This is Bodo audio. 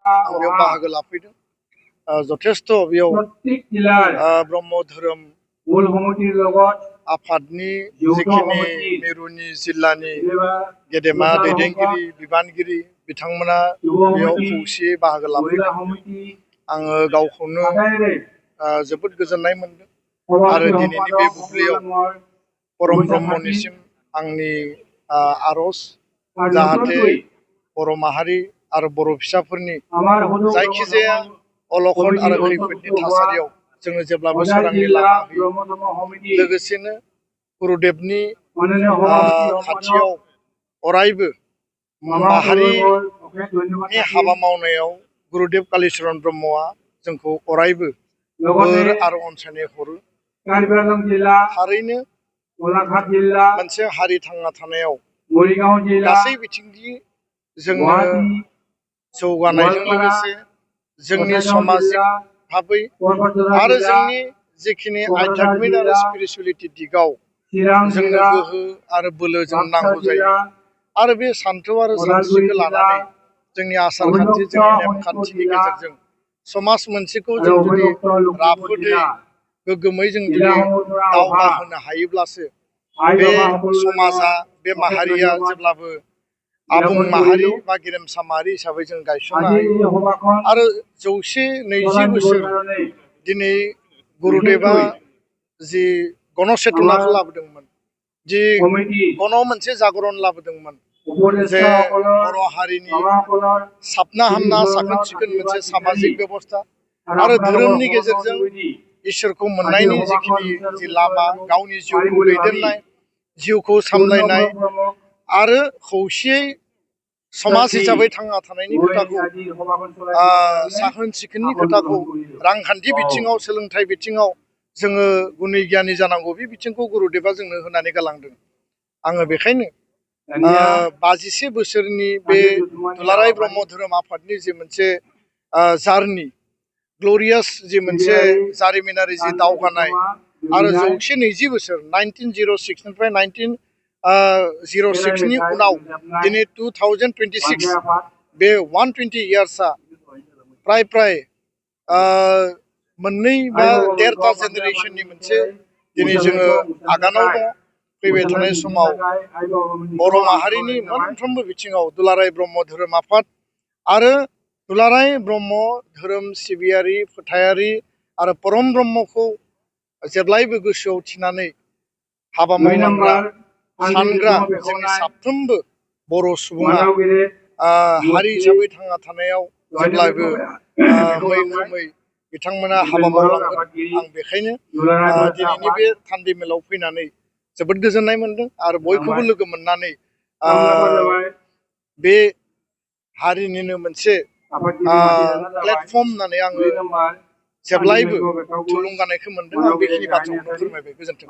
बेयाव बाहागो लाफैदों जथेस्थ बेयाव ब्रह्म धोरोम आफादनि जिखिनि मिरुनि जिल्लानि गेदेमा दैदेनगिरि बिबानगिरि बिथांमोना बेयाव खौसेयै बाहागो लाफैदों आङो गावखौनो जोबोद गोजोननाय मोनदों आरो दिनैनि बे बुब्लियाव परम ब्रह्मनिसिम आंनि आरज जाहाथे बर' माहारि आरो बर' फिसाफोरनि जायखिजाया अलखद आरो खैफोदनि थासारियाव जोङो जेब्लाबो सोरांनि लामा होयो लोगोसेनो गुरुदेबनि खाथियाव अरायबो माहारिनि हाबा मावनायाव गुरुदेब कालीचरण ब्रह्मआ जोंखौ अरायबो बोर आरो अनसायनाय हरो थारैनो मोनसे हारि थांना थानायाव गासै बिथिंनि जोंनो जौगानायजों लोगोसे जोंनि समाजिक भाबै आरो जोंनि जिखिनि आध्यात्मिक आरो स्पिरिचुवेलिटि दिगाव जोंनो गोहो आरो बोलो जों नांगौ जायो आरो बे सान्थौ आरो सानस्रिखौ लानानै जोंनि आसार खान्थि जोंनि नेमखान्थिनि गेजेरजों समाज मोनसेखौ जों जुदि राफोदै गोग्गोमै जों जुदि दावगाहोनो हायोब्लासो बे समाजा बे माहारिया जेब्लाबो आबुं माहारि बा गेरेमसा माहारि हिसाबै जों गायसननो हायो आरो 120 बोसोर दिनै गुरुदेबा जि गणचेतनाखौ लाबोदोंमोन जि गण मोनसे जागरण लाबोदोंमोन जे बर' हारिनि साबना हामना साखोन सिखोन मोनसे सामाजिक बेबस्था आरो धोरोमनि गेजेरजों इसोरखौ मोननायनि जिखिनि जि लामा गावनि जिउखौ दैदेननाय जिउखौ सामलायनाय आरो खौसेयै समाज हिसाबै थांना थानायनि खोथाखौ साखोन सिखोननि खोथाखौ रांखान्थि बिथिङाव सोलोंथाइ बिथिङाव जोङो गुनि गियानि जानांगौ बे बिथिंखौ गुरुदेबा जोंनो होनानै गालांदों आङो बेखायनो 51 बोसोरनि बे दुलाराय ब्रह्म धोरोम आफादनि जे मोनसे जार्नि ग्ल'रियास जि मोनसे जारिमिनारि जि दावगानाय आरो 120 बोसोर 1906 निफ्राय 1906 नि उनाव दिनै 2026 बे 120 इयार्सआ प्राय मोननै बा देरता जेनेरेशननि मोनसे दिनै जोङो आगानाव दङ फैबाय थानाय समाव बर' माहारिनि मोनफ्रोमबो बिथिङाव दुलाराय ब्रह्म धोरोम आफाद आरो दुलाराय ब्रह्म धोरोम सिबियारि फोथायारि आरो परम ब्रह्मखौ जेब्लायबो गोसोआव थिनानै हाबा मावलांग्रा सानग्रा जोंनि साफ्रोमबो बर' सुबुङा हारि हिसाबै थांना थानायाव जेब्लायबो मैखोमै बिथांमोना हाबा मावलांगोन आं बेखायनो दिनैनि बे थान्दै मेलाव फैनानै जोबोद गोजोननाय मोनदों आरो बयखौबो लोगो मोननानै बे हारिनिनो मोनसे प्लेटफर्म होननानै आङो जेब्लायबो थुलुंगानायखौ मोनदों आं बेखिनि बाथ्राखौनो फोरमायबाय गोजोन्थों।